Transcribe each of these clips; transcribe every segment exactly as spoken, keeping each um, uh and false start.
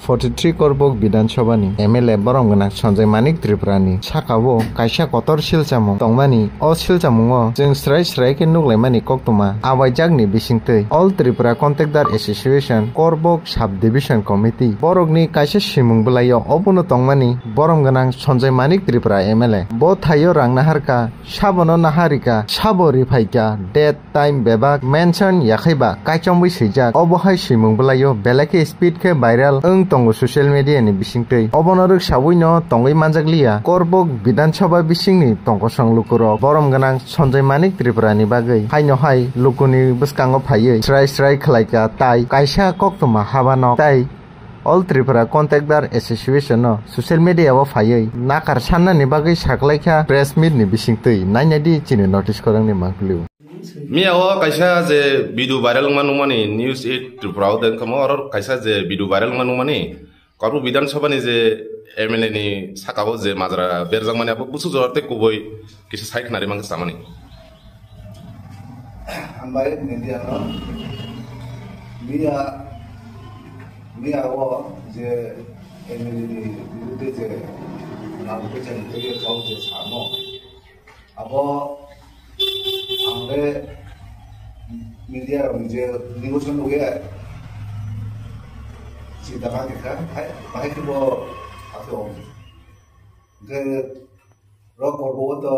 Forty three Korbok Bidhan Sabha ni M L A borom gwnang Sanjay Manik Tripura ni saka o kaisa kotor silchamung tongmani. O silchamungo chwng srai srai khe nuglaimani koktwma abaijakni bisingtwi All Tripura Contractor Association Korbok Sub Division Committee borokni kaisa simung bwlaio obono tongmani borom gwnang Sanjay Manik Tripura M L A. Bo thaio rang naharka, sabono naharika, sabo riphaika, date time bebak mention yakhaiba kaichomwi swijak. Obo hai swimung bwlaio belai khe speed khe viral wng tongo social media ni bisingtwi. Obono rwksawino tongwi manjakliya Korbok Bidhan Sabha bisingni tongkosong lukurok borom gwnang Sanjay Manik Tripura ni bagwi. Haino hai lukuni bwskango phaiwi srai srai khlaika tai kaisa koktwma habanok tai All Tripura Contractor Association no social media o phaiwi nakar sannani bagwi saklaikha press meet ni bisingtwi. Nainadi chini notice khorangni mangpili. Miya o kaisa je video viral wngma nukmani News eight Tripura o de wngkha mo, oro kaisa je video viral wngma nukmani Korbok Bidhan Sabha ni je M L A ni saka o je majra berjakmani abo busu jora tei kubui kisa sai khnari mangkha samani. Hambai media no. Miya, miya o je M L A ni birudhe je nang kwchang tei kau je samo. Abo ang le media rok ni je negotiation nugwi sinta kha kha, bahai khe bo akhe om. Hwnkhe rok korbo o to,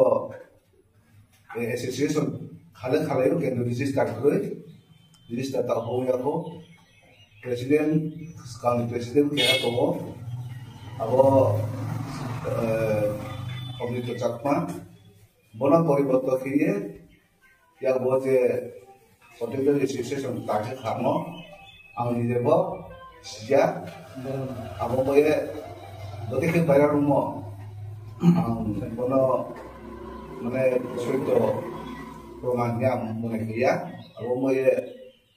eh, association khale khale o kendo register khoi, register ta hong ya ko, president, kami president kaya tongo, abo, eh, Amrita Chakma, bono poriborton khiye, ya bo je Hotel Registration ta khe kha mo, ang nije bo sijak, abo bo ye, bode khe viral mo, ang bono, mane, soito proman ya mone khiya, abo mo ye,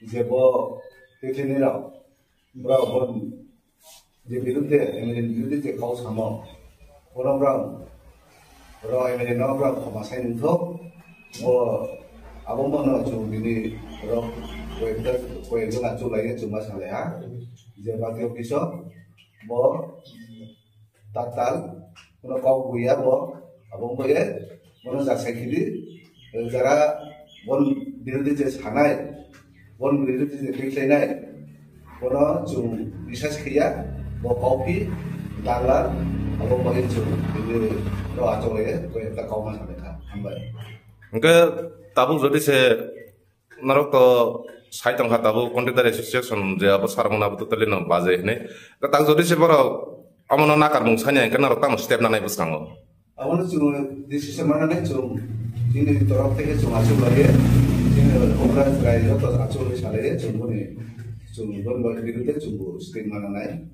je bo, tei thini rok, borok bo, je birudhe, M L A ni birudhe je kau samo, bono borok, borok M L A no borok khoma sai nungthok, bo abo bono chwng bini borok koyekta, koyekjona chulaiya chwngma salaiha, je party office o bo tatal, bono kok buya bo, abo wngkha ye, bono jasai khidi, jara bon birodi je sanai, bon birodi je tikhlainai, bono chwng bisas khiya, bo kok phi, dalal, abo wngkha ye chwng bini ro achole, bo ekta kok ma sanai kha, hambai. Hwnkhe tabuk jodi se Norok to sai tongkha tabuk contractor association je abo sarmung abo totally no baje hine. Ta tak jodi se borok omono nakarmung sanya hingke norok tamo step nanai bwskango. Abono chwng decision mananai chwng chini torok theke chwng achuk laiye. Chini obra chwrai joto achuk laiye chwng boni chwng boni bagwi birudhe chwng bo step mananai.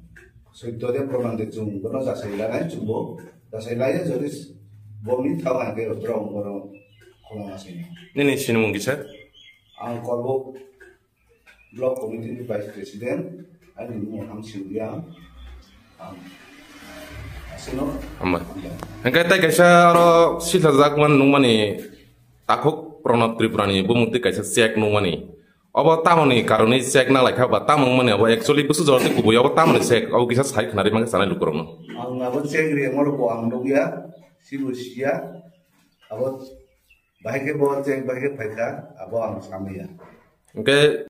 Soitto de proman de chwng bono jasai lanai chwng bo jasai laiye jodi bo mitha hwnkhe borok borok khoma masai. Nini sinimung kisa? Ang Korbok Block Committee ni Vice President, ani mung Hamsing Riang. Ang asino. Hambai. Hingke tai kaisa aro sithajakman nungmani takhuk Pranab Tripura ni bumung twi kaisa check nungmani. Obo tamoni karoni check nang laikha ba tamo wngmani abo actually busu jora twi kubui obo tamoni check obo kisa sai khna rimang sanai lukurokno. Ang abo check ri moro bo ang nugya, sibo siya, abo bahai khe bo check bahai khe phaikha, abo ang samaya. Hingke